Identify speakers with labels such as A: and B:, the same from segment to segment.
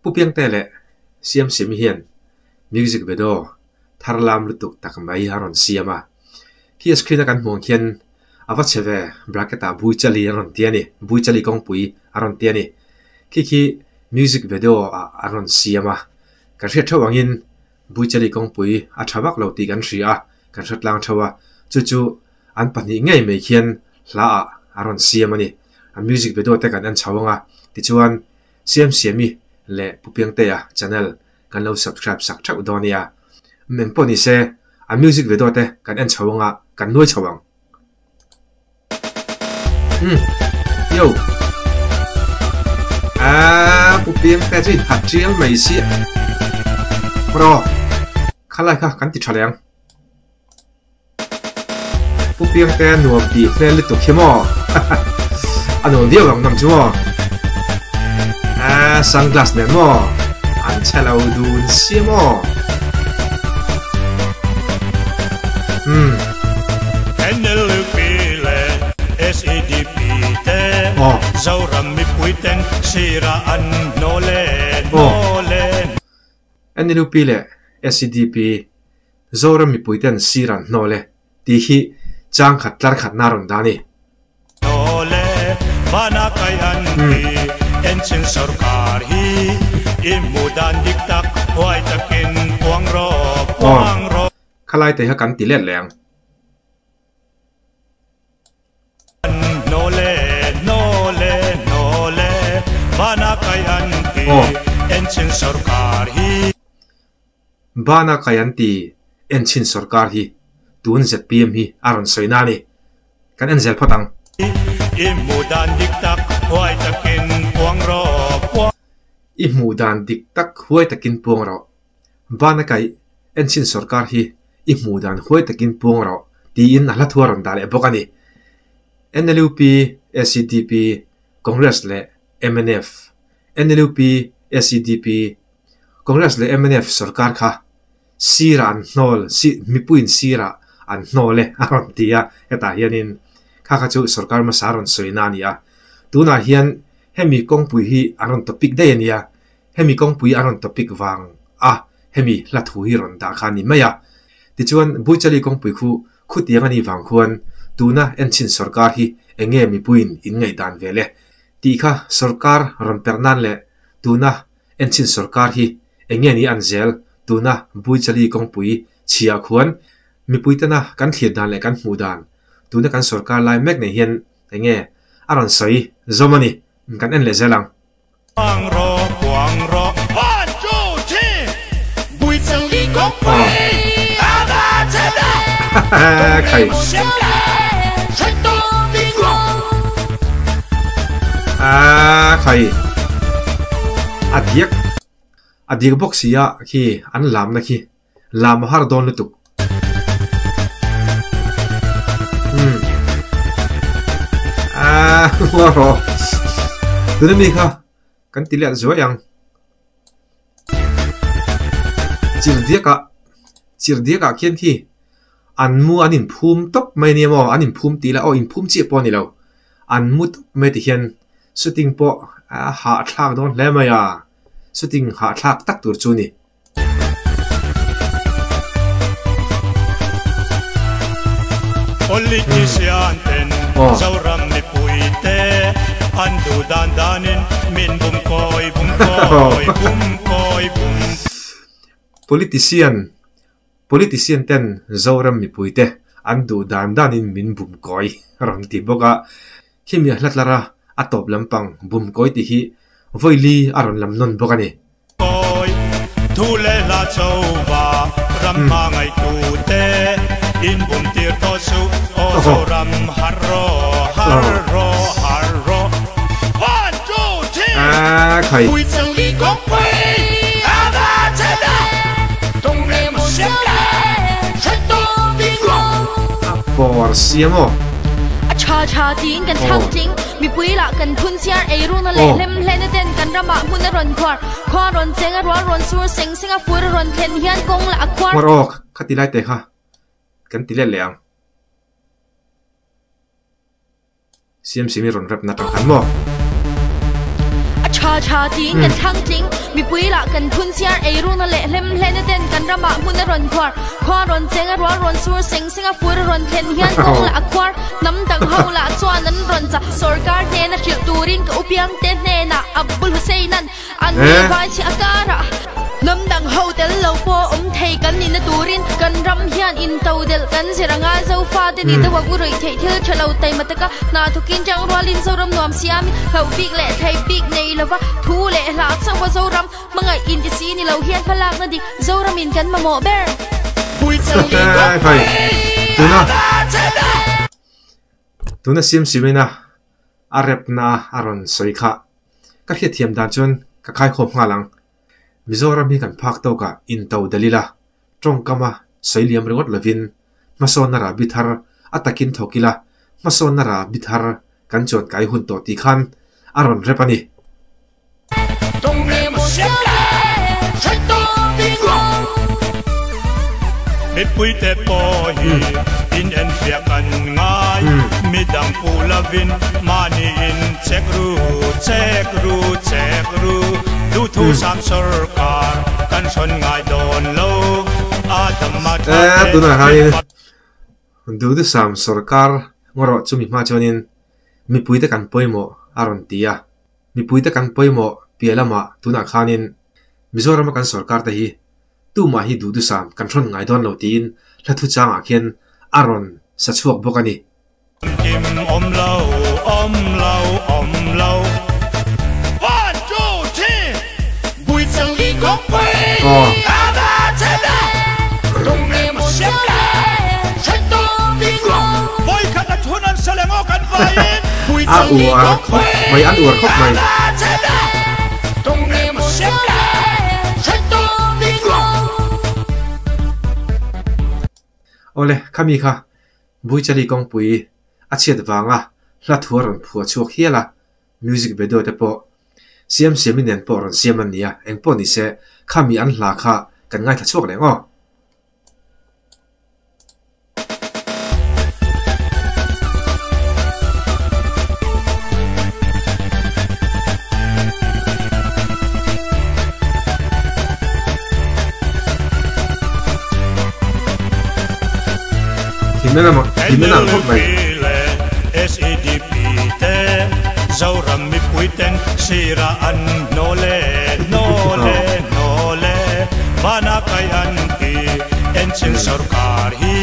A: Pu Piangte leh Siamsiami hian music video thar lam lutuk tak mai a rawn siam a. Khi a screen a kan hmuh ang khian a va chhe ve bracket ah Buichali an rawn ti a ni, Buichali kawngpui a rawn ti a ni. Khi khi music video ah an rawn siam a, kan hriat theuh angin Buichali kawngpui a tha vak lo tih kan hria a, kan hre tlang theuh a, chu chu an pahnih ngei mai khian hla ah a rawn siam a ni. A music video te kan en chho ang a, tichuan Siamsiami leh Pu Piangtea channel kan lo subscribe sak theuh dawn nia. Meng pawh ni se a music video te kan en chho ang a, kan nuai chho ang. Umm yo Aaa Pu Piangtea chu in hat rial mai si a. Bro khalai kha kan ti tha leh ang. Pu Piangtea nuam tih hmel lutuk hi maw a nuam viau ang ngam chu maw aaa sunglass nen maw an chhe lo dun sia maw umm
B: NLP leh SEDP te Zoram mipui ten sirah an hnawl e hnawl e.
A: NLP leh SEDP Zoram mipuiten sir an hnawl e tih hi chang khat tlar khatna a rawn dah a ni.
B: Hnawl e, vana kai an ti, enchin sorkar hi i hmuh dan dik tak huai takin puang rawh, puang rawh.
A: Khalai te kha kan ti let leh ang.
B: Hnawl e, hnawl e, hnawl e, vana kai an ti, enchin sorkar hi.
A: Bana kai an ti enchhin sorkar hi tun zpm hi a rawn sawi na a ni. Kan en zel phawt ang.
B: I hmuh dan dik tak huai takin puang rawh.
A: I hmuh dan dik tak huai takin puang rawh. Bana kai enchhin sorkar hi i hmuh dan huai takin puang rawh tiin a hla thu a rawn dah leh bawk a ni. NLUP, SEDP, Congress leh mnf, NLUP, SEDP, Congress leh mnf sorkar kha sirah an hnawl, mipuiin sirah an hnawl e a rawn ti a, hetah hianin kha kha chu sorkar hmasa a rawn sawi na a ni a. Tunah hian hemi kawngpui hi an rawn topic daih a nia, hemi kawngpui an rawn topic vang a hemi hla thu hi rawn dah kha a ni mai a. Tichuan Buichali kawngpui khu khutiang a nih vang khuan tuna enchhin sorkar hi eng nge mipuiin in ngaihdan vel e tih kha sorkar rawn perh nan leh tuna Enchin sorkar hi eng nge ni an zel tuna Buichali kawngpui chhia khuan mipui tana kan thlir dan leh kan hmuh dan tuna kan sorkar lai mek nei hian eng nge a rawn sawi zawm a ni kan en leh zel ang.
B: Puang rawh puang rawh one two three Buichali kawngpui a va chhe ta
A: Khai. Aaa khai a diak a diak bawk si a khi an lamna khi lam a har dawn lutuk umm aaa hua rawh tuna mi kha kan ti leh zuai ang chirhdiak ah chirhdiak ah khian khi an mu an inphum tawp mai nia maw an inphum tih lah aw inphum chiah pawh a ni lo an mu tawp mai ti hian shooting pawh a hahthlak dawn hle mai a shooting hahthlak tak tur chu a ni.
B: Politician ten Zoram mipui te an duh dan danin min bum kawi bum kawi bum kawi bum.
A: Politician Politician ten Zoram mipui te an duh dan danin min bum kawi a rawn ti bawk a, khimi a hlatlar a a tawp lampang bum kawi tih hi vawi li a rawn lam nawn bawk a ni.
B: Kawi thu leh hla cho va ram hmangaihtu te in bum tir tawh suh aw Zoram har rawh har rawh har rawh One two three Puichali kawngpui a va che ta
A: Pawr siam aw.
C: A tha tha tiin kan thlang tling, mipui lah kan phun chhiar ei runa leh hlem hlena ten kan ramah hmun a rawn khuar, khua rawn cheng a rual rawn sur seng seng a fur a rawn thlen hian kawng lah a khuar.
A: Hmar aw kha ti lai te kha kan ti let leh ang. Siam siam i rawn rap na tang khan maw?
C: A tha tha tha tiin kan thlang tling. Mipui lah kan phun chiar ei runa leh hlem hlena ten kan ramah hmun a rawn khuar. Khua rawn cheng a rual rawn sur seng seng a fur a rawn thlen hian kawng lah a khuar. Hnam dang ho lah chuan an rawn chah sorkar hnena hrilh turin ka upiang te hnenah Abdul Hussein-a'n An ni vai chhi a karah hnam dang ho tel lo pawh awm thei kan nihna turin kan ram hian into delh kan zir anga Zofa te ni deuh a ruih theih thil tha lo taima taka hna thawkin tang rualin Zoram nuam siamin hlauh bik leh thei bik nei lova thu leh hlah chauh a Zoram hmangaih inti si ni lo hian hmalakna dik Zoramin kan mamawh ber.
A: Khai tuna tuna sim simina a repna a rawn sawi kha. Ka hriatthiam dan chuan ka khaikhawm nghal ang. Mizoram hi kan phak tawkah into delh ila, tawngkama sawi liam ringawt lovin hmasawnna rahbi thar a takin thawk ila, hmasawnna rahbi thar kan chuan kai hun tawh tih khan a rawn rep a ni.
B: Mipuite pawh hi in enfiah kan ngai, midang puh lovin mahni in chek ru, chek ru, chek ru, duhthu sam sawrkar kan hrawn ngai dawn lo, a dam a tha
A: te. Tunah hianin duhthusam sawrkar ngaw chumi hma chuanin mipuite kan pawimawh a rawn ti a. Mipuite kan pawimawh piah lamah tunah khanin Mizorama kan sawrkar te hi tumah hi duhdusam kan hrawn ngai dawn lo tiin hla thu changah khian a rawn sa chhuak bawk a ni.
B: Kim awm lo, awm lo, awm lo. One, two, three,
A: Aw. A uar khawp mai, an uar khawp mai. Awle, khami kha Buichali kawngpui a chhiat vanga hla thu a rawn phuah chhuak hial a, music video te pawh siam siami nen pawh rawn siam an ni a, engpawh ni se khami an hla kha kan ngaithla chhuak leh ngaw. Himena khawp mai.
B: SEDP te Zoram mipui ten sira an hnawle hnawle hnawle Vana kai an ti Enchin sorkar hi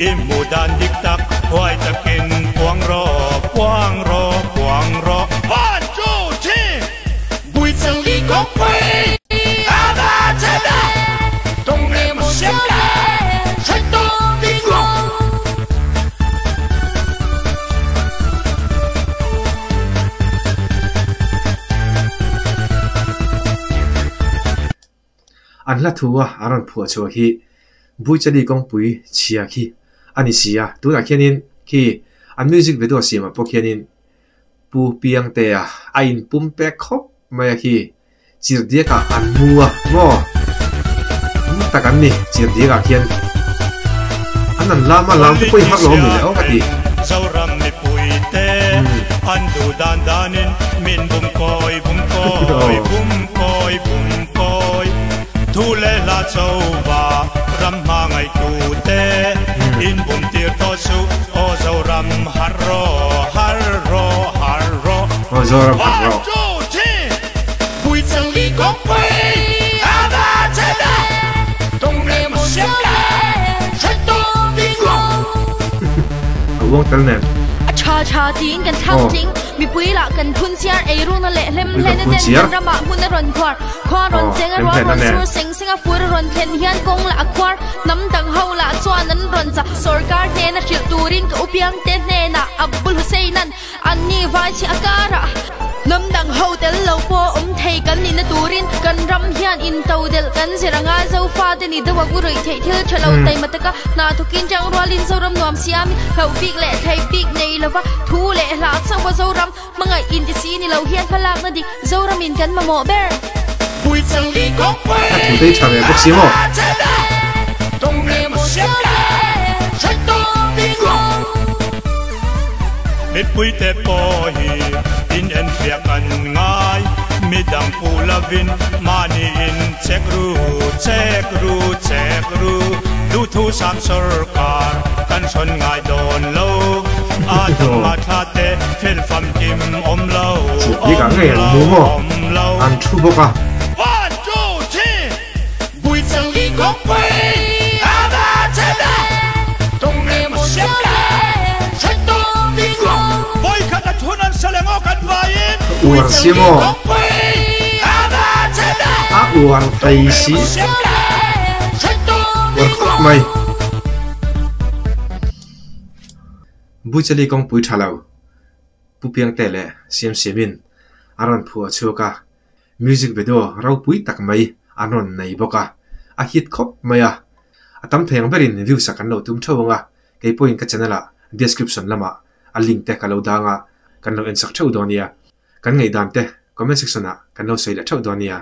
B: i hmuh dan dik tak huai takin puang rawh puang rawh puang rawh One two three
A: An hla thu a an rawn phuah chhuah hi Buichali kawngpui chhia khi a ni si a, tunah khianin khi an music video siamah pawh khianin Pu Piangtea a inpum pek khawp mai a khi chirdiakah an mu a maw tam tak an ni chirdiakah khian an an lam a lam te pawh i har lo a mi le aw ka ti.
B: Zoram mipuite an duh dan danin min bum kawi bum kawi bum kawi bum kawi thu leh hla chauva ram hmangaihtute in bum tir tawh suh aw Zoram har rawh har rawh har rawh.
A: Aw Zoram har rawh.
B: One two three
A: A uang tel nen.
C: A tha tha tiin kan thlang tling. Mipui lah kan phun chiar ei runa leh hlem hlena ten kan ramah hmun a rawn khuar. Khua rawn cheng a rual rawn sur seng seng a fur a rawn thlen hian kawng lah a khuar. Hnam dang ho lah chuan an rawn chah sorkar hnena hrilh turin ka upiang te hnenah Abdul Hussein-a'n An ni vai chhi a karah hnam dang ho tel lo pawh awm thei kan nihna turin kan ram hian into delh kan zir anga Zofate ni deuh a ruih theih thil tha lo taima taka hna thawkin tang rualin Zoram nuam siamin hlauh bik leh thei bik nei lova thu leh hlah chauh a Zoram hmangaih inti si ni lo hian hmalakna dik Zoramin kan mamawh ber.
A: A thu te hi tha ve bawk si maw?
B: Mipuite pawh hi in enfiah kan ngai. lovin mahni in check ru check ru check ru duhthu sam sorkar kan hrawn ngai dawn lo a dam a thla te fel famkim awm lo awm lo awm lo.
A: An thu bawk a.
B: One two three Buichali kawngpui a va chhe
A: Uar si maw? A uar thei si. Uar khawp mai. Buichali kawngpui tha lo. Pu Piangte leh Siamsiamin a rawn phuah chhuak a. Music video ropui tak mai an rawn nei bawk a, a hit khawp mai a. A tam thei ang berin view sak an lo tum theuh ang a, kei pawhin ka channel ah description lamah a link te ka lo dang a, kan lo en sak theuh dawn nia. Kan ngaihdan te comment section ah kan lo sawi leh theuh dawn nia.